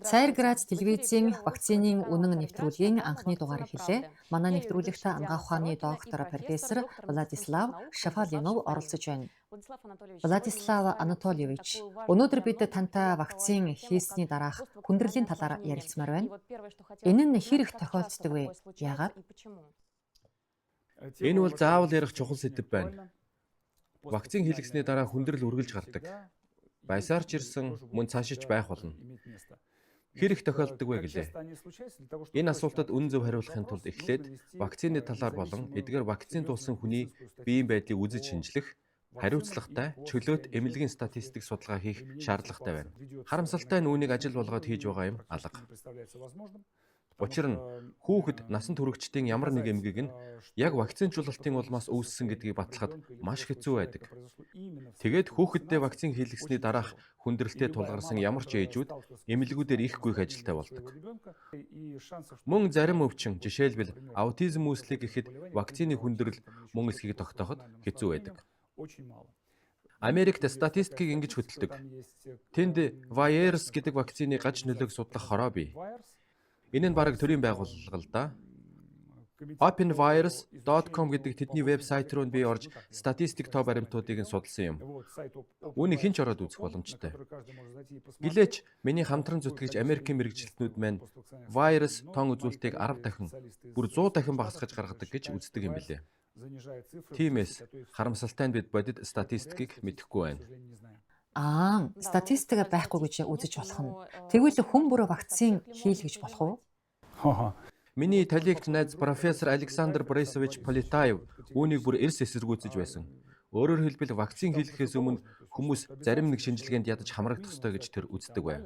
Царьград телевизийн вакцины үнэн нэвтрүүлгийн анхны дугаар эхэллээ. Манай нэвтрүүлэгт анагаах ухааны доктор, профессор Владислав Шафалинов оролцож байна. Владислав Анатольевич, өнөөдөр бид тантай вакцин хийсний дараах хүндрэлийн талаар ярилцмаар байна. Энэ нь хэр их тохиолддог вэ? Яагаад? Энэ бол заавал ярих чухал сэдэв байна. Вакцин хийлгэсний дараа хүндрэл үргэлж гардаг. Байсаар ч ирсэн, мөн цаашиж байх болно. Хэр их тохиолддог вэ гэлээ? Энэ асуултад үнэн зөв хариулахын тулд эхлээд вакцины талаар болон эдгээр вакцин туулсан хүний биеийн байдлыг үзэж шинжлэх, хариуцлагатай, чөлөөт эмнэлгийн статистик судалгаа хийх шаардлагатай байна. Харамсалтай нь үүнийг ажил болгоод хийж байгаа юм алга. Учир нь хүүхэд насан туршидтын ямар нэг эмгэг нь яг вакцинжуулалтын улмаас үүссэн гэдгийг батлахад маш хэцүү байдаг. Тэгээд хүүхэддээ вакцин хийлгэсний дараах хүндрэлтэй тулгарсан ямар ч ээжүүд эмнэлгүүдээр их гүйх ажилтай болдог. Мөн зарим өвчин, жишээлбэл, аутизм үүслээ гэхэд вакцины хүндрэл мөн эсэхийг тогтооход хэцүү байдаг. Америкт статистикийг ингэж хөтэлдэг. Тэнд VAERS гэдэг вакцины гаж нөлөөг судлах хороо бий. Энэ нь бараг төрийн байгууллага л даа. Openvaers.com гэдэг тэдний вебсайт руу би орж статистик тоо баримтуудыг нь судалсан юм. Үүнийг хэн ч ороод үзэх боломжтой. Гэлээч миний хамтран зүтгэгч Америкийн мэргэжилтнүүд маань VAERS тоон үзүүлэлтийг 10 дахин, бүр 100 дахин багасгаж гаргадаг гэж үздэг юм билээ. Тиймээс харамсалтай нь бид бодит статистикийг мэдэхгүй байна. Аа, статистик байхгүй гэж үзэж болох нь. Тэгвэл хүн бүр вакцин хийлгэж болох уу? Миний талигт найз профессор Александр Борисович Полетаев үүнийг бүр эрс эсэргүүцэж байсан. Өөрөөр хэлбэл, вакцин хийлгэхээс өмнө хүмүүс зарим нэг шинжилгээнд ядаж хамрагдах ёстой гэж тэр үздэг байв.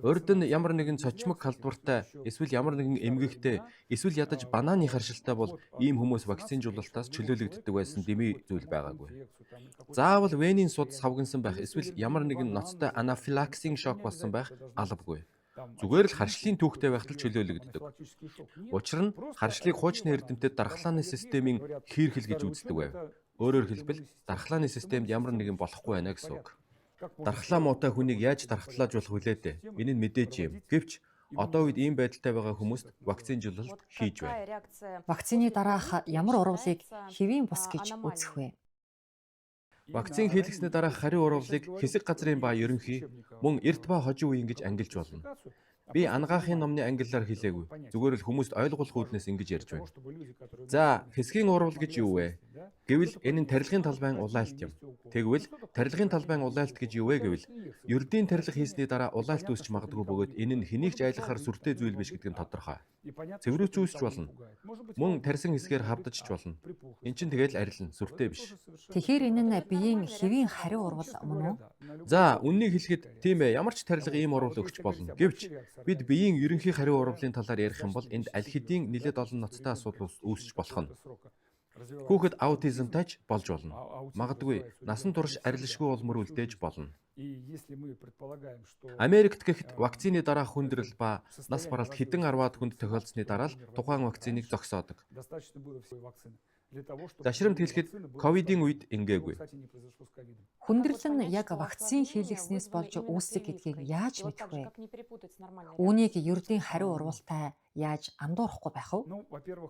Урд нь ямар нэгэн цочмог халдвартай эсвэл ямар нэгэн эмгэгтэй эсвэл ядаж банааны харшилтай бол ийм хүмүүс вакцинжуулалтаас чөлөөлөгддөг байсан дэмий зүйл байгаагүй. Заавал венийн суд савгинсан байх эсвэл ямар нэгэн ноцтой анафилаксийн шок болсон байх албагүй. Зүгээр л харшлын түүхтэй байхад л чөлөөлөгддөг. Учир нь харшлыг хуучны эрдэмтэд дархлааны системийн хийрхэл гэж үздэг байв. Өөрөөр хэлбэл, дархлааны системд ямар нэгэн болохгүй байна гэсэн үг. Дархлаа муутай хүнийг яаж дархлааж болох вүлээ дээ? Энэ нь мэдээж юм. Гэвч одоо үед ийм байдалтай байгаа хүмүүст вакцинжуулалт хийж байна. Вакцины дараах ямар урвалыг хэвийн бус гэж үзэх вэ? Вакцин хийлгэсний дараах хариу урвалыг хэсэг газрын ба ерөнхий, мөн эрт ба хожим үеийн гэж ангилж болно. Би анагаахын номны ангиллаар хэлээгүй. Зүгээр л хүмүүст ойлгуулах үүднээс ингэж ярьж байна. За, хэсгийн урвал гэж юу вэ? Гэвэл энэ нь тарилгын талбайн улайлт юм. Тэгвэл тарилгын талбайн улайлт гэж юу вэ гэвэл ердийн тарилга хийсний дараа улайлт үүсч магадгүй бөгөөд энэ нь хэнийг ч айлгахаар сүртэй зүйл биш гэдэг нь тодорхой. Цэврүүч үүсч болно. Мөн тарьсан хэсгээр хавдаж ч болно. Эн чинь тэгэл арилна, сүртэй биш. Тэгэхээр энэ нь биеийн хэвийн хариу урвал мөн үү? За, үнэнийг хэлэхэд, тийм ээ, ямар ч тарилга ийм урвал өгч болно. Гэвч бид биеийн ерөнхий хариу урвалын талаар ярих юм бол энд аль хэдийн нэлээд олон ноцтой асуудал үүсч болох нь. Хүүхэд аутизмтай ч болж болно. Магадгүй насан турш арилшгүй улмөр үлдээж болно. Америкт гэхэд вакцины дараах хүндрэл ба нас баралт хэдэн арваад хүнд тохиолдсны дараа л тухайн вакциныг зогсоодог. Зашрамт хэлэхэд, ковидын үед ингээгүй. Хүндрэл нь яг вакцин хийлгэснээс болж үүсдэг гэдгийг яаж мэдэх вэ? Үүнийг ердийн хариу урвалтай яаж андуурахгүй байх вэ?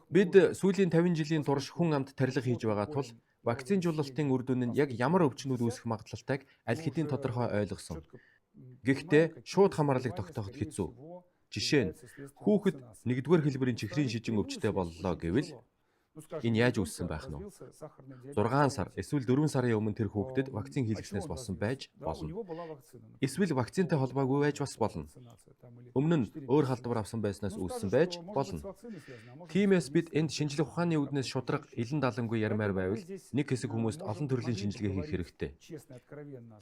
Бид сүүлийн 50 жилийн турш хүн амд тарилга хийж байгаа тул вакцинжуулалтын үр дүн нь яг ямар өвчнүүд үүсэх магадлалтайг аль хэдийн тодорхой ойлгосон. Гэхдээ шууд хамаарлыг тогтооход хэцүү. Жишээ нь, хүүхэд нэгдүгээр хэлбэрийн чихрийн шижин өвчтэй боллоо гэвэл энэ яаж үүссэн байх нь вэ? 6 сар эсвэл 4 сарын өмнө тэр хүүхдэд вакцин хийлгэснээс болсон байж болно. Эсвэл вакцинтай холбоогүй байж бас болно. Өмнө нь өөр халдвар авсан байснаас үүссэн байж болно. Тиймээс бид энд шинжлэх ухааны үүднээс шударга илэн далангүй ярмаар байвал нэг хэсэг хүмүүст олон төрлийн шинжилгээ хийх хэрэгтэй.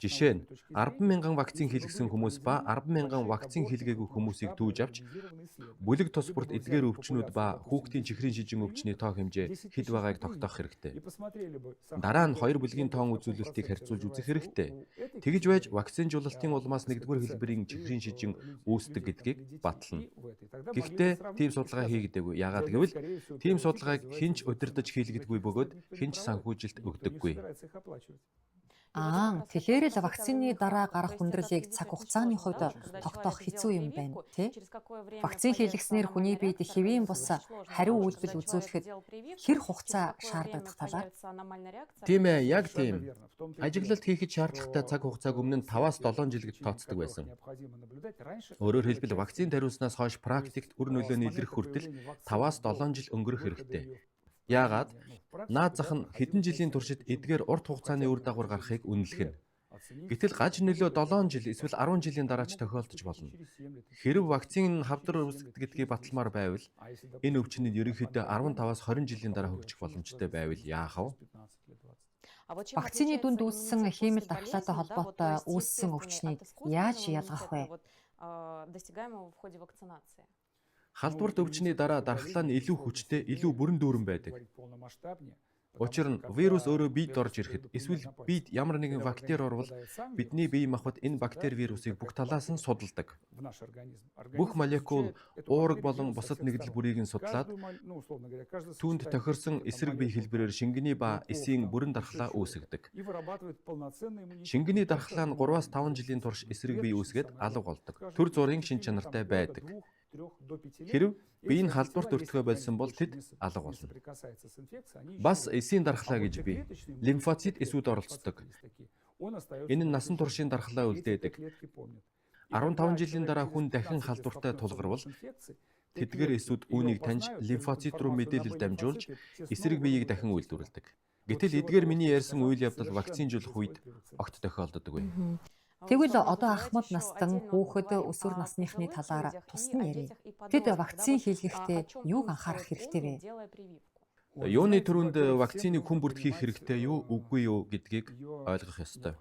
Жишээ нь, 10 мянган вакцин хийлгэсэн хүмүүс ба 10 мянган вакцин хийлгээгүй хүмүүсийг түүж авч бүлэг тус бүрт эдгээр өвчнүүд ба хүүхдийн чихрийн шижин өвчний тоо хэмжээ хэд байгааг тогтоох хэрэгтэй. Дараа нь хоёр бүлгийн тоон үзүүлэлтийг харьцуулж үзэх хэрэгтэй. Тэгж байж вакцинжуулалтын улмаас нэгдүгээр хэлбэрийн чихрийн шижин үүсдэг гэдгийг батлана. Гэхдээ тийм судалгаа хийгдээгүй. Яагаад гэвэл тийм судалгааг хэн ч удирдаж хийлгэдэггүй бөгөөд хэн ч санхүүжилт өгдөггүй. Аа, тэгэхээр л вакцины дараа гарах хүндрэлийг цаг хугацааны хувьд тогтоох хэцүү юм байна, тий? Вакцин хийлгэснээр хүний биед хэвийн бус хариу үйлдэл үзүүлэхэд хэр хугацаа шаардагдах талаар. Тийм ээ, яг тийм. Ажиглалт хийхэд шаардлагатай цаг хугацааг өмнө нь 5-аас 7 жил гэж тооцдог байсан. Өөрөөр хэлбэл вакцин тариулснаас хойш практикт үр нөлөө нь илрэх хүртэл 5-аас 7 жил өнгөрөх хэрэгтэй. Яагаад? Наад зах нь хэдэн жилийн туршид эдгээр урт хугацааны үр дагавар гарахыг үнэлэх нь. Гэтэл гаж нөлөө 7 жил эсвэл 10 жилийн дараа ч тохиолдож болно. Хэрэв вакцин нь хавдар үүсгэдэг гэдгийг баталмаар байвал энэ өвчин нь ерөнхийдөө 15-аас 20 жилийн дараа хөгжих боломжтой байвал яах вэ? Вакцины дүнд үүссэн хиймэл дархлаатай холбоотой үүссэн өвчнийг яаж ялгах вэ? Халдварт өвчний дараа дархлаа нь илүү хүчтэй, илүү бүрэн дүүрэн байдаг. Учир нь вирус өөрөө биед орж ирэхэд эсвэл биед ямар нэгэн бактери орвол бидний бие махбод энэ бактери вирусыг бүх талаас нь судалдаг. Бүх молекул, уураг болон бусад нэгдэл бүрийг нь судлаад түүнд тохирсон эсрэг бие хэлбэрээр шингэний ба эсийн бүрэн дархлаа үүсгэдэг. Шингэний дархлаа нь 3-5 жилийн турш эсрэг бие үүсгээд алга болдог. Түр зуурын шинж чанартай байдаг. Хэрэв бие нь халдварт өртгөө болсон бол тэд алга болно. Бас эсийн дархлаа гэж бий. Лимфоцит эсүүд оролцдог. Энэ нь насан туршийн дархлаа үлдээдэг. 15 жилийн дараа хүн дахин халдвартай тулгарвал тэдгээр эсүүд үүнийг таньж лимфоцит руу мэдээлэл дамжуулж эсрэг биеийг дахин үйлдвэрлэдэг. Гэтэл эдгээр миний ярьсан үйл явдал вакцинжуулах үед огт тохиолддоггүй. Тэгвэл одоо ахмад настан хүүхэд өсвөр насныхны талаар тусад нь ярья. Тэд вакцин хийлгэхдээ юуг анхаарах хэрэгтэй вэ? Юуны түрүүнд вакциныг хүн бүрд хийх хэрэгтэй юу, үгүй юу гэдгийг ойлгох ёстой.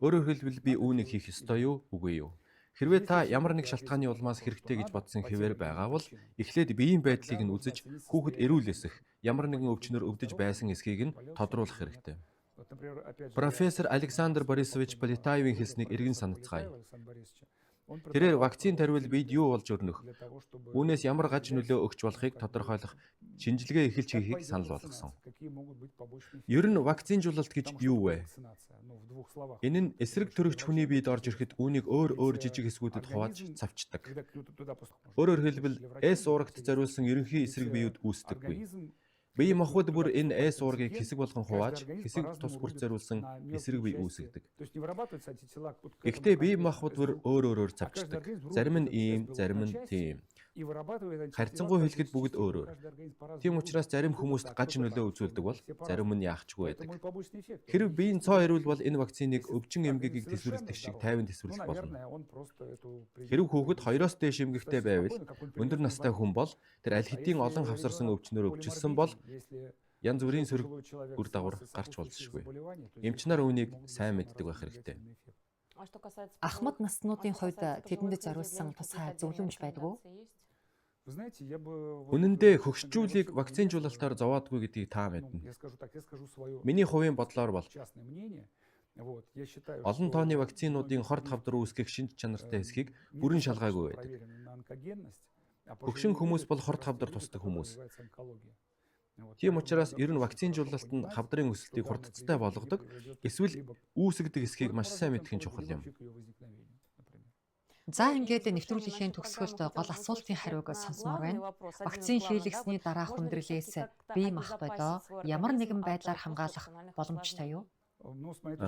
Өөрөөр хэлбэл би үүнийг хийх ёстой юу, үгүй юу? Хэрвээ та ямар нэг шалтгааны улмаас хэрэгтэй гэж бодсон хэвээр байгаа бол эхлээд биеийн байдлыг нь үзэж хүүхэд эрүүл эсэх, ямар нэгэн өвчнөр өвдөж байсан эсхийг нь тодруулах хэрэгтэй. Профессор Александр Борисович Полетаевын хэлснийг эргэн санацгаая. Тэрээр вакцин тариул биед юу болж өрнөх, үүнээс ямар гаж нөлөө өгч болохыг тодорхойлох шинжилгээ эхэлж хийхийг санал болгосон. Ер нь вакцинжуулалт гэж юу вэ? Энэ нь эсрэг төрөгч хүний биед орж ирэхэд үүнийг өөр өөр жижиг хэсгүүдэд хувааж цавчдаг. Өөрөөр хэлбэл С уурагт зориулсан ерөнхий эсрэг биеуд үүсдэггүй. Бие махбод бүр энэ С уургийг хэсэг болгон хувааж хэсэг тус бүрт зориулсан эсрэг бие үүсгэдэг. Гэхдээ бие махбод бүр өөр өөрөөр цавчдаг. Зарим нь ийм, зарим нь тийм. Харьцангуй хэлэхэд бүгд өөр өөр. Тийм учраас зарим хүмүүст гаж нөлөө үзүүлдэг бол зарим нь яахчгүй байдаг. Хэрэв биеийн цоо эрүүл бол энэ вакциныг өвчин эмгэгийг тэсвэрлэдэг шиг тайван тэсвэрлэх болно. Хэрэв хүүхэд 2-оос дээш эмгэгтэй байвал өндөр настай хүн бол тэр аль хэдийн олон хавсарсан өвчнөөр өвчлөсөн бол янз бүрийн сөрөг үр дагавар гарч болзошгүй. Эмч нар үүнийг сайн мэддэг байх хэрэгтэй. Ахмад наснуудын хувьд тэдэнд зориулсан тусгай зөвлөмж байдаг уу? Үнэн дээр хөгшчүүлийг вакцинжуулалтаар зовоодгүй гэдгийг та мэднэ. Миний хувийн бодлоор бол олон тооны вакцинуудын хорт хавдар үүсгэх шинж чанартай эсхийг бүрэн шалгаагүй байдаг. Хөгшин хүмүүс бол хорт хавдар тусдаг хүмүүс. Тийм учраас ер нь вакцинжуулалт нь хавдрын өсөлтийг хурдацтай болгодог эсвэл үүсгэдэг эсхийг маш сайн мэдэх нь чухал юм. За ингээд нэвтрүүлгийнхээ төгсгөлд гол асуултын хариуг сонсомоор байна. Вакцин хийлгэсний дараах хүндрэлээс бие махбодоо ямар нэгэн байдлаар хамгаалах боломжтой юу?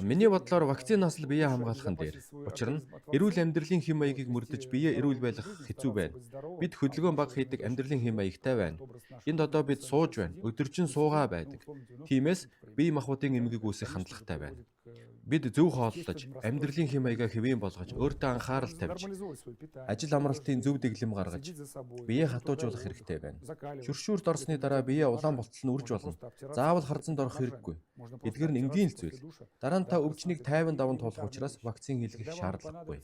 Миний бодлоор вакцинаас л биеэ хамгаалах нь дээр. Учир нь эрүүл амьдралын хэм маягийг мөрдөж биеэ эрүүл байлгах хэцүү байна. Бид хөдөлгөөн бага хийдэг амьдралын хэм маягтай байна. Энд одоо бид сууж байна. Өдөржин суугаа байдаг. Тиймээс бие махбодын эмгэг үүсэх хандлагатай байна. Бид зөв хооллож, амьдралын хэм маягаа хэвийн болгож, өөртөө анхаарал тавьж, ажил амралтын зөв дэглэм гаргаж, биеэ хатуужуулах хэрэгтэй байна. Шүршүүрт орсны дараа биеэ улаан болтол нь үрж болно. Заавал харзанд орох хэрэггүй. Эдгээр нь энгийн л зүйл. Дараа нь та өвчнийг тайван даван туулах учраас вакцин хийлгэх шаардлагагүй.